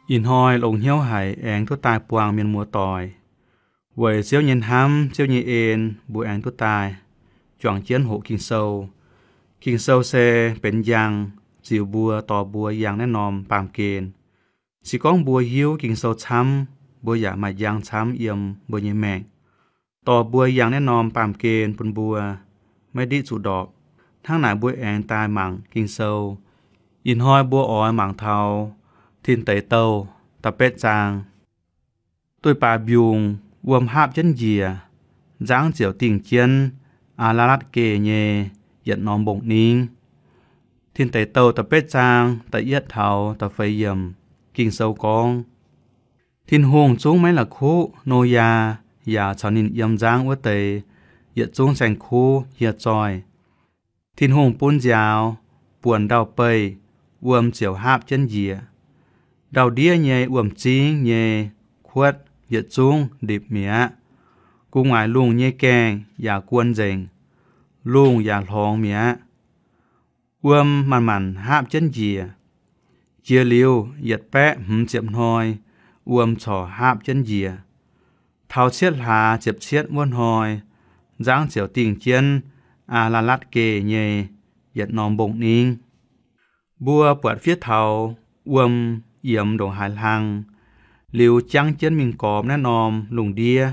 Ih hnoi longx hnyouv haic aengx duqv daaih buangh mienh muoz-doic. Weic Ziouv nyei hnamv, Ziouv nyei en, mbuo aengx duqv daaih juangc jienv hoqc Ging-Sou. Ging-Sou se benx njang ziux mbuo, dorh mbuo yangh naaiv norm baamh gen. Se gorngv mbuo hiuv Ging-Sou camv, mbuo yaac maaih njang camv yiem mbuo nyei maengc. Dorh mbuo yangh naaiv norm baamh gen bun mbuo maiv ndiqv zuqc ndorpc. Hnangv naaic mbuo aengx daaih mangc Ging-Sou. Ih hnoi mbuo oix mangc taux Tin Deic Douh da'betv zaang. Duih baaix mbiungc wuom haapv jienv njiec, nzangv ziouc dingh jienv Aa^laa^latv Geh nyei yietc norm mbong-ningv. Tin Deic Douh da'betv zaang da'yietv taux da'feix yiemc, Ging-Sou gorngv, Tin-Hungh zungv maiv la'kuqv Noyaa yaac caux ninh yiem nzangv wuov deix yietc zungv saeng-kuv hieh zoih. Tin-Hungh bun nziaaux buonc ndau-beih, wuom ziouc haapv jienv njiec. Ndau-ndiev nyei wuom-zingv nyei kuotv yietc zungv ndipc mi'aqv. Gu'nguaaic lungh nyei gaengh yaac guon nzengc, lungh yaac hlorngx mi'aqv. Wuom manc-manc haapv jienv njiec. Jiex liuz yietc baeqv hmz ziepc hnoi, wuom corc haapv jienv njiec. Taux cietv hlaax ziepc cietv wuov hnoi, nzangv ziouc dingh jienv Aa^laa^latv Geh nyei yietc norm mbong-ningv. Mbuo buatc fiev taux wuom yiemx ndongc haaix hlang, liuz jangv jienv mingh gormx naaiv norm lungh ndiev,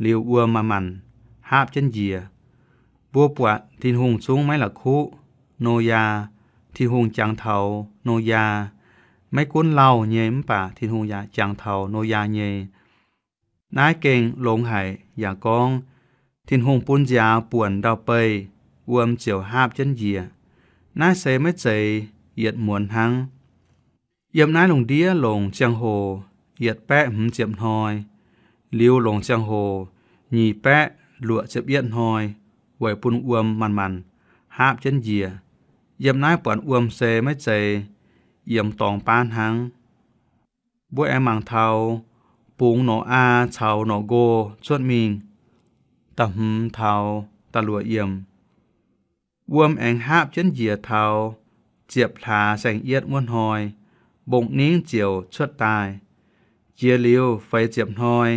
liuz wuom manc-manc haapv jienv njiec. Mbuo buatc Tin-Hungh zungv maiv la'kuqv Noyaa. Tin-Hungh jangx taux Noyaa, maiv gunv lauh nyei mv baac Tin-Hungh yaac jangx taux Noyaa nyei. Naaiv gengh longx haic yaac gorngv, Tin-Hungh bun nziaaux buonc ndau-beih, wuom ziouc haapv jienv njiec. Naaiv se maiv zeiz yietc muonz hnangv. Yiem naaiv lungh ndiev longc ziangh hoc yietc baeqv hmz ziepc hnoi, liuz longc ziangh hoc nyic baeqv luoqc ziepc yietv hnoi weic bun wuom manc-manc haapv jienv njiec. Yiem naaiv buatc wuom se maiv zeiz yiemx dorngx baav hnangv. Mbuo aengx mangc taux bungx Norqc^aa caux Norqc^go cuotv mingh, da'hmz taux da'luoqc yiemc. Wuom aengx haapv jienv njiec taux ziepc hlaax saeng-yietv wuov hnoi, mbong-ningv ziouc cuotv daaih. Jiex liuz feix ziepc hnoi,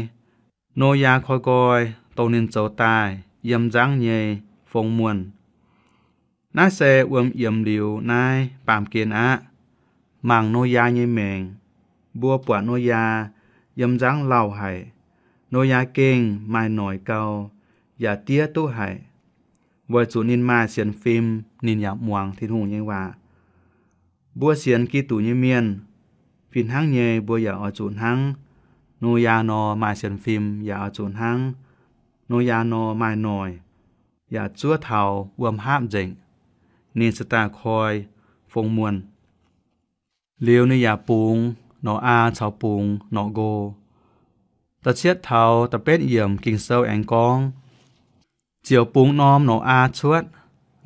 Noyaa koi nqoi dongh ninh zoux daaih yiem nzangv nyei fong muonh. Naaiv se wuom yiemx liuz naaiv baamh gen aqv. Mangc Noyaa nyei maengc, mbuo buatc Noyaa yiem nzangv lauh haic. Noyaa gengh maaih noic gau, yaac diev duqv haic, weic zuqc ninh maaih sienx fim, ninh yaac muangx Tin-Hungh nyei waac. Mbuo sienx Giduc nyei mienh fih hnangv nyei, mbuo yaac oix zuqc hnangv Noyaa nor maaih sienx fim, yaac oix zuqc hnangv Noyaa nor maaih noic, yaac zuov taux wuom haapv nzengc, ninh se daaih koi fong muonh. Liuz ninh yaac bungx Norqc^aa caux bungx Norqc^go. Da'cietv taux da'betv yiemc Ging-Sou aengx gorngv, ziouc bungx norm Norqc^aa cuotv.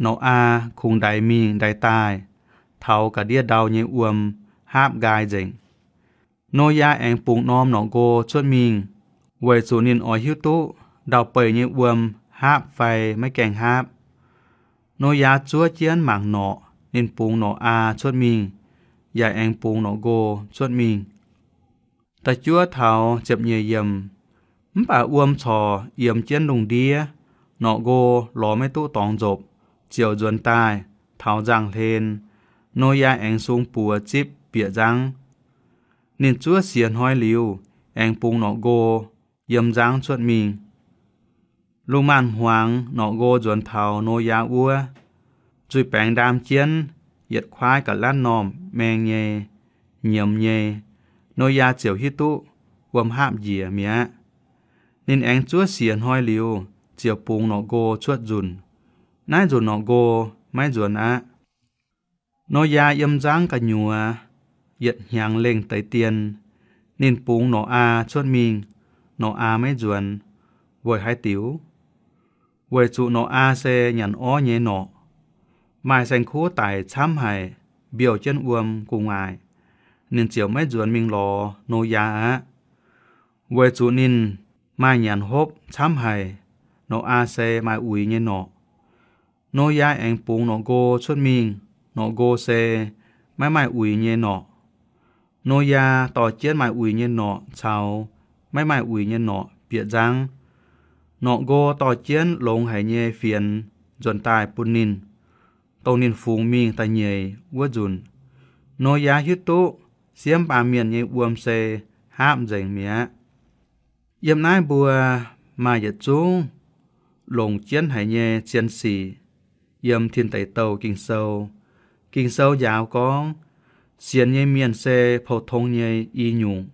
Norqc^aa kungx ndaix mingh ndaix daaih, taux ga'ndiev ndau nyei wuom haapv nqaai nzengc. Noyaa aengx bungx norm Norqc^go cuotv mingh, weic zuqc ninh oix hiuv duqv ndau-beih nyei wuom haapv fai maiv gaengh haapv. Noyaa zuov jienv mangc norqc, ninh bungx Norqc^aa cuotv mingh, yaac aengx bungx Norqc^go cuotv mingh. Da'juov taux ziepc nyeic yiemc, mv baac wuom corc yiemx jienv lungh ndiev, Norqc^go lorz maiv duqv dorngx nzopc, ziouc nzuonx daaih taux nzangv-hlen. Noyaa aengx sung buoz zipv bieqc nzangv. Ninh zuov siec hnoi liuz, aengx bungx Norqc^go yiem nzangv cuotv mingh. Lungh maanz-hmuangx Norqc^go nzuonx taux Noyaa wuov, nzuih baengx ndaam jienv yietc kuaaiv ga'lanv normh maeng nyei, nyiemz nyei. Noyaa ziouc hiuv duqv wuom haapv njiec mi'aqv. Ninh aengx zuov siec hnoi liuz, ziouc bungx Norqc^go cuotv nzunc. Naaiv nzunc Norqc^go maiv nzuonx aqv. Noyaa yiem nzangv gu'nyuoz yietc hnyangx lengh deix dien, ninh bungx Norqc^aa cuotv mingh. Norqc^aa maiv nzuonx. Weic haaix diuc? Weic zuqc Norqc^aa se nyanc orv nyei norqc. Maaih saeng-kuv daic camv haic, mbiouh jienv wuom gu'nguaaic, ninh ziouc maiv nzuonx mingh lorz Noyaa aqv. Weic zuqc ninh maaih nyanc hopv camv haic. Norqc^aa se maaih uix nyei norqc. Noyaa aengx bungx Norqc^go cuotv mingh. Norqc^go se maiv maaih uix nyei norqc. Noyaa dorh jienv maaih uix nyei norqc caux maiv maaih uix nyei norqc bieqc nzangv. Norqc nqo dorh jienv longx haic nyei fienx nzuonx daaih bun ninh, dongh ninh fungx mingh da'nyeic wuov nzunc. Noyaa hiuv duqv siemv baamh mienh nyei wuom se haapv nzengc mi'aqv. Yiem naaiv mbuo maaih yietc zungv longc jienv haic nyei zien sic yiem tin deic douh Ging-Sou. Ging-Sou njaaux gorngv, sienx nyei mienh se pou-tong nyei i nyungc,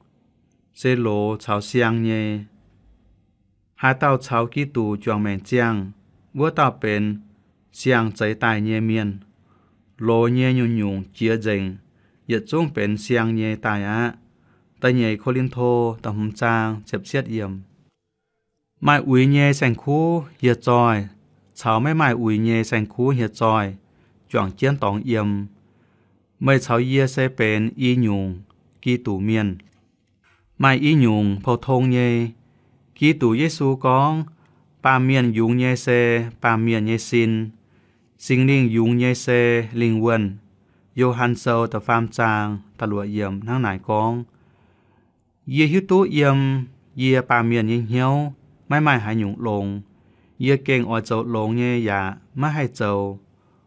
se loz caux siang nyei. Haaix dauh caux Giduc juangc maengc ziangh, wuov dauh benx siang zeix daaih nyei mienh. Loz nyei nyungc-nyungc jiex nzengc, yietc zungv benx siang nyei daaih aqv. Da'nyeic Ko^lin^to da'hmz zaang ziepc cietv yiemc. Maaih uix nyei saeng-kuv hieh zoih caux maiv maaih uix nyei saeng-kuv hieh zoih juangc jienv dorngx yiem. Meih caux yie se benx i nyungc Giduc mienh. Maaih i nyungc pou-tong nyei. Giduc Yesu gorngv, baamh mienh yungz nyei se baamh mienh nyei sin, Singx Lingh yungz nyei se lingh wuonh. Yo^han Sou da'faam zaang da'luoqc yiemc hnangv naaic gorngv. Yie hiuv duqv yiem yie baamh mienh nyei hnyouv maiv maaih haaix nyungc longx. Yie gengh oix zoux longx nyei yaac maiv haih zoux.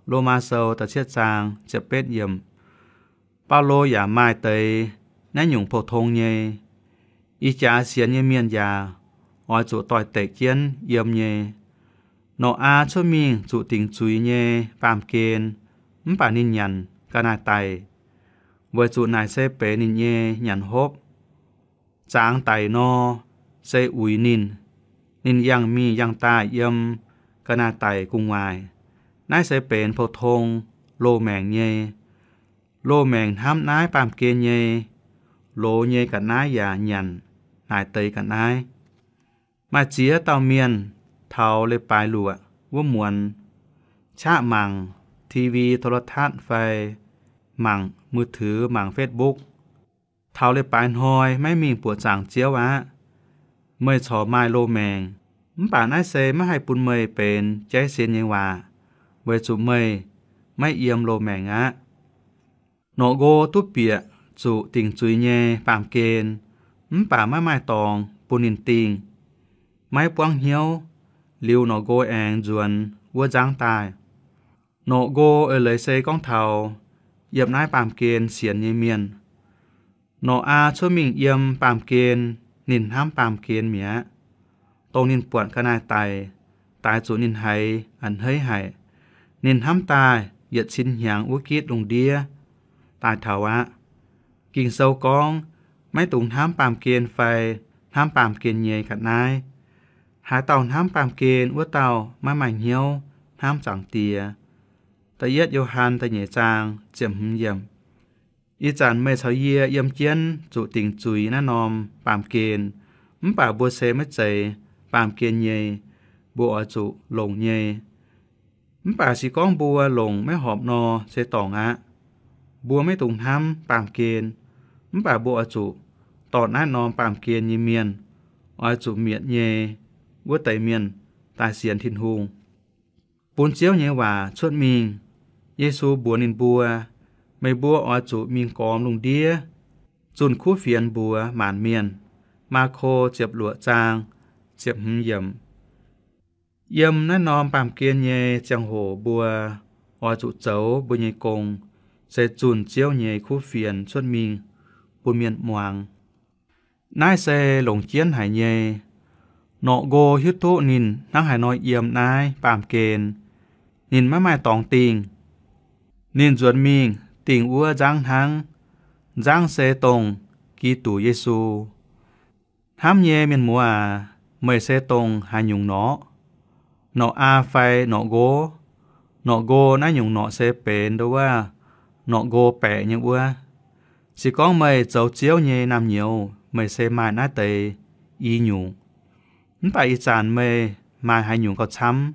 Lomaa Sou da'cietv zaang ziepc betv yiemc. Baulo yaac maaih deix naaiv nyungc pou-tong nyei. Ih jaax sienx nyei mienh yaac oix zuqc doix-dekc jienv yiem nyei. Nor^aa cuotv mingh zuqc dingc zuiz nyei baamh gen, mv baac ninh nyanc ga'naaiv-daic, weic zuqc naaic se benx ninh nyei nyanc hopv. Zaangz daic nor, se uix ninh. Ninh yangh mingh yangh daaih yiem ga'naaiv-daic gu'nguaaic. Naaiv se benx pou-tong loz-maengc nyei. Loz-maengc hnamv naaiv baamh gen nyei. Loz nyei ga'naaiv yaac nyanc naaic deix ga'naaiv. Maaih ziex dauh mienh taux leiz-baaix luoqc wuov muonz qaqv mangc TV, โทรทัศน์ fai mangc มือถือ, mangc Facebook. Taux leiz-baaix hnoi maiv mingh buoqc zaangc Ziouv aqv. Meih corc maaih loz-maengc, mv baac naaiv se maiv haih bun meih benx jaiv sin nyei waac, weic zuqc meih maiv yiem loz-maengc aqv. Norqc nqo duqv bieqc zuqc dingc zuiz nyei baamh gen, mv baac maiv maaih dorngx bun ninh dingh. Maiv buangv hnyouv, liuz norqc nqo aengx nzuonx wuov nzangv daaih. Norqc nqo eix leiz se gorngv taux yiem naaiv baamh gen sienx nyei mienh. Norqc aa cuotv mingh yiem baamh gen, ninh hnamv baamh gen mi'aqv. Dongh ninh buatc ga'naaiv daic, daix zuqc ninh haiz a'hneiv haic. Ninh hnamv daaih yietc cin hnyangx wuov gitv lungh ndiev daaih taux aqv. Ging-Sou gorngv, maiv dungx hnamv baamh gen fai hnamv baamh gen nyei ga'naaiv. Haaix dauh hnamv baamh gen, wuov dauh maiv maaih hnyouv hnamv Zaangc Diex. Da'yietv Yo^han da'nyeic zaang ziepc hmz yiemc. Ih zanc meih caux yie yiem jienv zuqc dingc zuiz naaiv norm baamh gen, mv baac mbuo se maiv zeiz baamh gen nyei. Mbuo oix zuqc longc nyei. Mv baac se gorngv mbuo longc maiv horpc nor, se dorngc aqv. Mbuo maiv dungx hnamv baamh gen, mv baac mbuo oix zuqc dorh naaiv norm baamh gen nyei mienh, oix zuqc mietc nyei wuov deix mienh daaih sienx Tin-Hungh. Bun Ziouv nyei waac cuotv mingh. Yesu mbuox ninh mbuo, meih mbuo oix zuqc mingh gormx lungh ndiev, zunh kuv fienx mbuox maanc mienh. Maako ziepc luoqc zaang ziepc hmz yiemc. Yiem naaiv norm baamh gen nyei ziangh hoc mbuo oix zuqc zoux mbuo nyei gong, se zunh Ziouv nyei kuv fienx cuotv mingh bun mienh muangx. Naaiv se longc jienv haic nyei. Norqc nqo hiuv duqv ninh hnangv haaix nor yiem naaiv baamh gen. Ninh maiv maaih dorngx dingh. Ninh nzuonx mingh dingh wuov nzangv hnangv. Nzangv se dongh Giduc Yesu. Hnamv nyei mienh muoz aac, meih se dongh haaix nyungc norqc? Norqc aa fai norqc nqo? Norqc nqo naaiv nyungc norqc se benx ndo wuov norqc nqo baeqc nyei wuov. Se gorngv meih zoux Ziouv nyei naamh nyouz, meih se maaih naaiv deix i nyungc. Mv baac ih zanc meih maaih haaix nyungc gauh camv?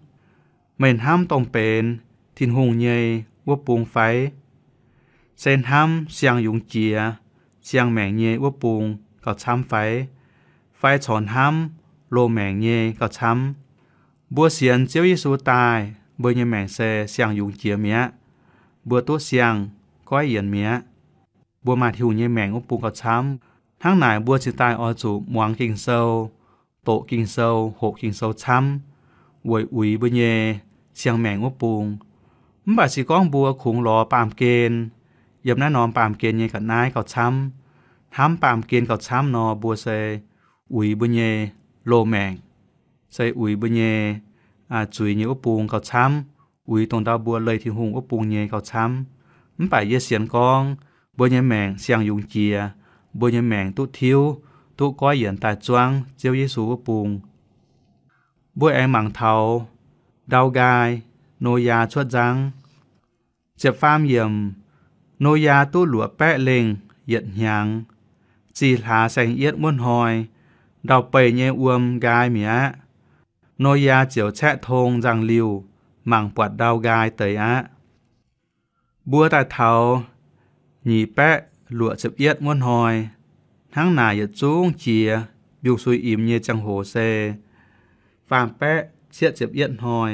Meih hnamv dongh benx Tin-Hungh nyei wuov bung fai? Se hnamv siang-yungz jiex, siang-maengc nyei wuov bung gauh camv fai? Fai corc hnamv loz-maengc nyei gauh camv? Mbuo sienx Ziouv Yesu daaih, mbuo nyei maengc se siang-yungz jiex mi'aqv. Mbuo duqv siang-goiv yienx mi'aqv. mbuo maaih Tin-Hungh nyei maengc wuov bung gauh camv. Hnangv naaic mbuo cingx daaih oix zuqc muangx Ging-Sou, doqc Ging-Sou, hoqc Ging-Sou camv, weic uix mbuo nyei siang-maengc wuov bung. Mv baac se gorngv mbuo kungx lorz baamh gen, yiem naaiv norm baamh gen nyei ga'naaiv gauh camv, hnamv baamh gen gauh camv nor, mbuo se uix mbuo nyei loz-maengc, se uix mbuo nyei zuiz nyei wuov bung gauh camv, uix dongh ndau mbuo leih Tin-Hungh wuov bung nyei gauh camv. Mv baac yie sienx gorngv mbuo nyei maengc siang-yungz jiex, mbuo nyei maengc duqv tiuv, duqv goiv yienc daaih zuangv Ziouv Yesu wuov bung. Mbuo aengx mangc taux ndau nqaai, Noyaa cuotv nzangv. Ziepc faam yiemc, Noyaa duqv luoqc baeqv lengh yietc hnyangx, zih hlaax saeng-yietv wuov hnoi, ndau-beih nyei wuom nqaai mi'aqv. Noyaa ziouc caeqv tong nzangv-liuh mangc buatc ndau nqaai deix aqv. Mbuo daaih taux nyic baeqv luoqc ziepc yietv wuov hnoi, hnangv naaic yietc zungv jiex mbiungc-suiv-imx nyei ziangh hoc se faam baeqv cietv ziepc yietv hnoi,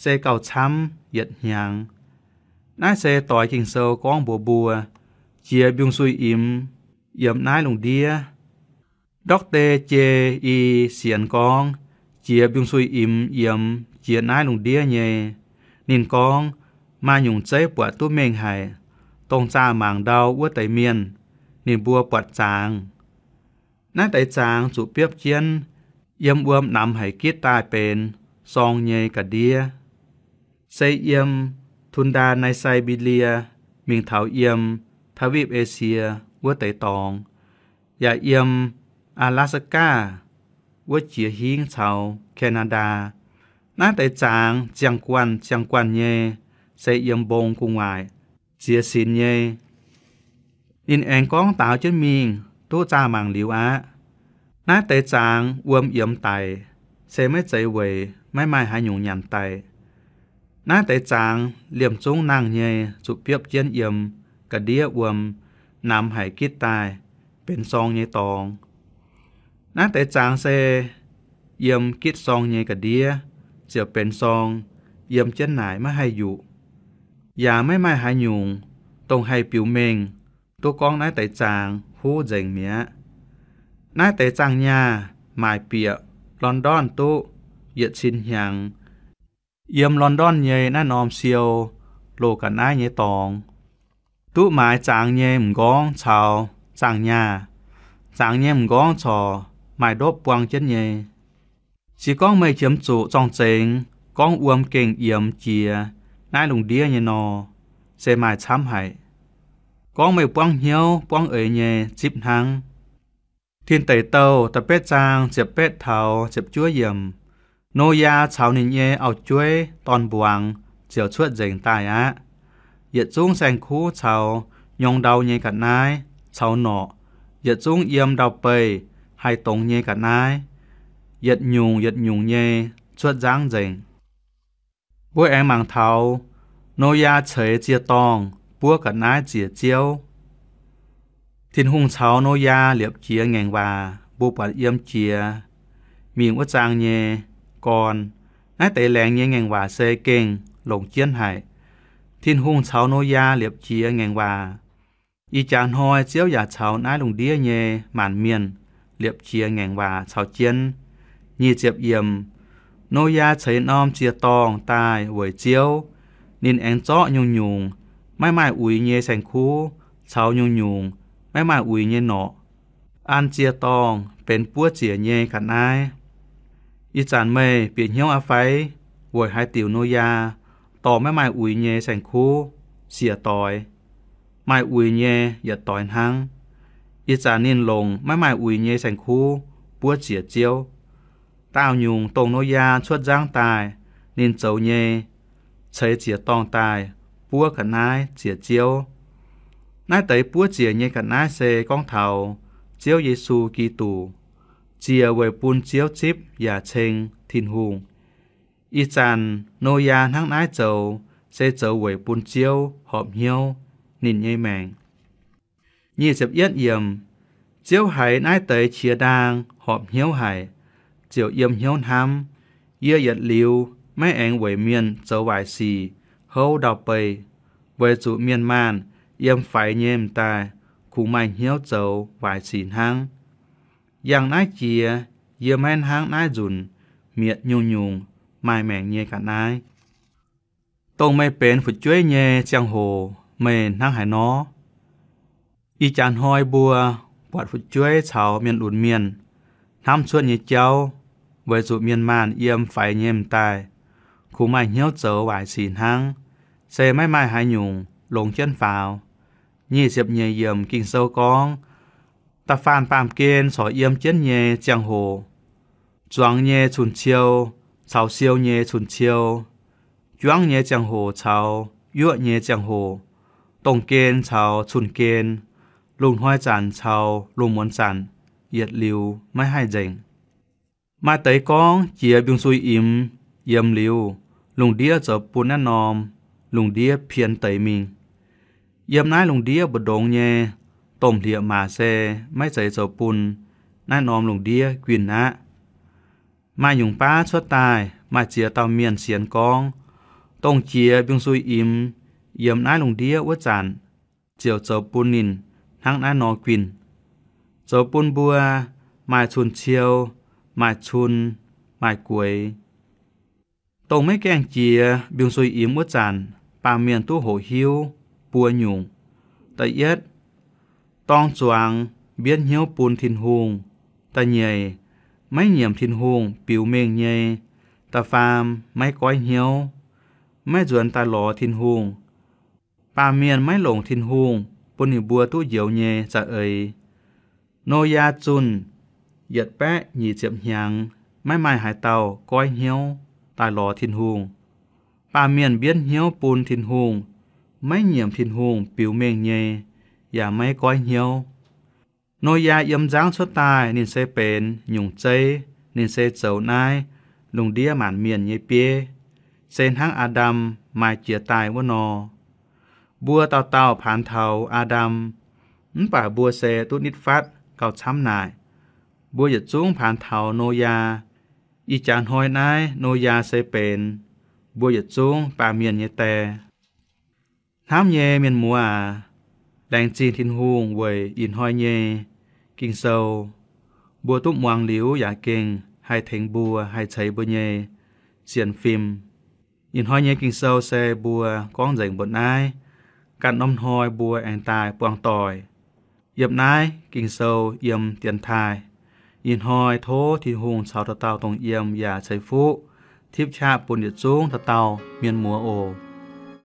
se gauh camv yietc hnyangx. Naaiv se doix Ging-Sou gorngv mbuox mbuo, jiex mbiungc-suiv-imx yiem naaiv lungh ndiev. Doctor Jay E. sienx gorngv jiex mbiungc-suiv-imx yiem jiex naaiv lungh ndiev nyei. Ninh gorngv maaih nyungc zeiv buatc duqv mengh haic, dongh zaah mangc ndau wuov deix mienh, ninh mbuo buatc zangx. Naaiv deix zangx zuqc biopv jienv yiem wuom namx haic gitv daaih benx sorng nyei ga'ndiev. Se yiem Tundaa Naaiv Sai^mbe^lie mingh taux yiem ทวีปเอเชีย wuov deix dorngx, yaac yiem 阿拉斯加 wuov jiex hingv caux แคนาดา. Naaiv deix zangx ziangh guanh ziangh guanh nyei, se yiem mbong gu'nguaaic ziex sinx nyei. Ninh aengx gorngv daaux jienv mingh duqv zaah mangc liuz aqv. Naaiv deix zangx wuom yiemx daic, se maiv zeiz weic maiv maaih haaix nyungc nyanc daic. Naaiv deix zangx liemh zungv nangh nyei zuqc biopv jienv yiem ga'ndiev wuom namx haic gitv daaih benx sorng nyei dorngx. Naaiv deix zangx se yiem gitv sorng nyei ga'ndiev ziouc benx sorng, yiem jienv naaic maiv haih yuqc, yaac maiv maaih haaix nyungc dongh haih biux mengh duqv gorngv naaiv deix zangx huv nzengc mi'aqv. Naaiv deix zaangh nyaah maaic bieqc London duqv yietc cin hnyangx. Yiem London nyei naaiv norm siou loz-ga'naaiv nyei dorngx, duqv maaiz zangx nyei m'nqorngv caux zaangh nyaah. Zangx nyei m'nqorngv corc maaih ndopv buang jienv nyei. Se gorngv meih qiemx zuqc zorng-zengx gorngv wuom gengh yiemx jiex naaiv lungh ndiev nyei nor, se maaih camv haic. Gorngv meih buangv hnyouv buangv eix nyei zipv hnangv. Tin Deic Douh da'betv zaang ziepc betv taux ziepc juov yiemc, Noyaa caux ninh nyei auv-jueiv dorn-mbuangz ziouc cuotv nzengc daaih aqv. Yietc zungv saeng-kuv caux nyorng ndau nyei ga'naaiv caux norqc, yietc zungv yiem ndau-beih haih dongz nyei ga'naaiv, yietc nyungc yietc nyungc nyei cuotv nzangv nzengc. Mbuo aengx mangc taux Noyaa ceix ziec-dorngh buov ga'naaiv ziec Ziouv. Tin-Hungh caux Noyaa liepc jiez ngaengc waac, mbuo buatc yiem Jiex Mingh wuov zaang nyei gorn. Naaiv deix laengz nyei ngaengc waac se gengh longc jienv haic. Tin-Hungh caux Noyaa liepc jiez ngaengc waac. Ih jaax hnoi Ziouv yaac caux naaiv lungh ndiev nyei maanc mienh liepc jiez ngaengc waac caux jienv. Nyic ziepc yiemc, Noyaa ceix norm ziec-dorngh daaih weic Ziouv. Ninh aengx zorqv nyungc-nyungc maiv maaih uix nyei saeng-kuv caux nyungc-nyungc maiv maaih uix nyei norqc, an ziec-dorngh benx buov ziec nyei ga'naaiv. Ih zanc meih bieqc hnyouv aqv fai? Weic haaix diuc Noyaa dorh maiv maaih uix nyei saeng-kuv siec doix? Maaih uix nyei yietc doix hnangv. Ih zanc ninh longc maiv maaih uix nyei saeng-kuv buov ziec Ziouv. Daauh nyungc dongh Noyaa cuotv nzangv daaih, ninh zoux nyei ceix ziec-dorngh daaih buov ga'naaiv ziec Ziouv. Naaiv deix buov ziec nyei ga'naaiv se gorngv taux Ziouv Yesu Giduc, ziec weic bun Ziouv zipv yaac ceng Tin-Hungh. Ih zanc Noyaa hnangv naaiv zoux se zoux weic bun Ziouv horpc hnyouv ninh nyei maengc. Nyic ziepc yietv yiemc, Ziouv haiz naaiv deix qiex ndaang horpc hnyouv haic, ziouc yiem hnyouv hnamv, Yie yietc liuz maiv aengx weic mienh zoux waaic sic houv ndau-beih, weic zuqc mienh maanh yiem faix nyei m'daaih kungx maaih hnyouv zoux waaic sic hnangv. Yangh naaiv jiex, yie maiv hnangv naaiv nzunc mietc nyungc-nyungc maaih maengc nyei ga'naaiv. Dongh meih benx fu'jueiv nyei ziangh hoc meih hnangv haaix nor? Ih jaax hnoi mbuo buatc fu'jueiv caux mienh lunx mienh hnamv cuotv nyei jauv, weic zuqc mienh maanh yiem faix nyei m'daaih, kungx maaih hnyouv zoux waaic sic hnangv, se maiv maaih haaix nyungc longx jienv faaux. Nyic ziepc nyeic yiemc Ging-Sou gorngv, da'faanh baamh gen corc yiem jienv nyei ziangh hoc, zuangx nyei cun-ciou caux siou nyei cun-ciou, juangv nyei ziangh hoc caux yuoqv nyei ziangh hoc, dongh gen caux cun-gen, lungh hnoi zanc caux lungh muonz zanc, yietc liuz maiv haih nzengc. Maaih deix gorngv jiex mbiungc-suiv-imx yiemx liuz, lungh ndiev zoux bun naaiv norm lungh ndiev pien deix mingh. Yiem naaiv lungh ndiev mbu'ndongx nyei domh hlieqv-maac se maiv zeiz zoux bun naaiv norm lungh ndiev guinh aqv. Maaih nyungc baav cuotv daaih maaih ziex dauh mienh sienx gorngv, dongh jiex mbiungc-suiv-imx yiem naaiv lungh ndiev wuov zanc, ziouc zoux bun ninh hnangv naaiv nor guinh, zoux bun mbuo maaih cun-ciou, maaih cun, maaih gueix. Dongh maiv gaengh jiex mbiungc-suiv-imx wuov zanc, baamh mienh duqv hoqc hiuv buo nyungc. Da'yietv, dorng zuangx mbienv hnyouv bun Tin-Hungh. Da'nyeic, maiv nyiemc Tin-Hungh biux mengh nyei. Da'faam, maiv goiv hnyouv, maiv nzuonx daaih lorz Tin-Hungh. Baamh mienh maiv longc Tin-Hungh bun ninh mbuo duqv njoux nyei za'eix. Noyaa zunh yietc baeqv nyic ziepc hnyangx, maiv maaih haaix dauh goiv hnyouv daaih lorz Tin-Hungh. Baamh mienh mbienv hnyouv bun Tin-Hungh, maiv nyiemc Tin-Hungh biux mengh nyei, yaac maiv goiv hnyouv. Noyaa yiem nzangv cuotv daaih ninh se benx nyungc zeiv. Ninh se zoux naaiv lungh ndiev maanc mienh nyei bieiv, se hnangv Aa^ndam maaih jiex daaih wuov nor. Mbuo dauh dauh paanx taux Aa^ndam, mv baac mbuo se duqv nitv fatv gauh camv naaic. Mbuo yietc zungv paanx taux Noyaa. Ih jaax hnoi naaiv Noyaa se benx mbuo yietc zungv baamh mienh nyei die. Hnamv nyei mienh muoz aac, laengz zingh Tin-Hungh weic ih hnoi nyei Ging-Sou. Mbuo duqv muangx liuz yaac gengh haih tengx mbuo, haih ceix mbuo nyei sienx fim. Ih hnoi nyei Ging-Sou se mbuo gorngv nzengc mbuo naaiv. Ganh norm hnoi mbuo aengx daaih buangh doic yiem naaiv Ging-Sou yiem dienx taaih. Ih hnoi tov Tin-Hungh caux dauh dauh dongh yiem yaac ceix fuqv tipv qaqv bun yietc zungv dauh dauh mienh muoz oc.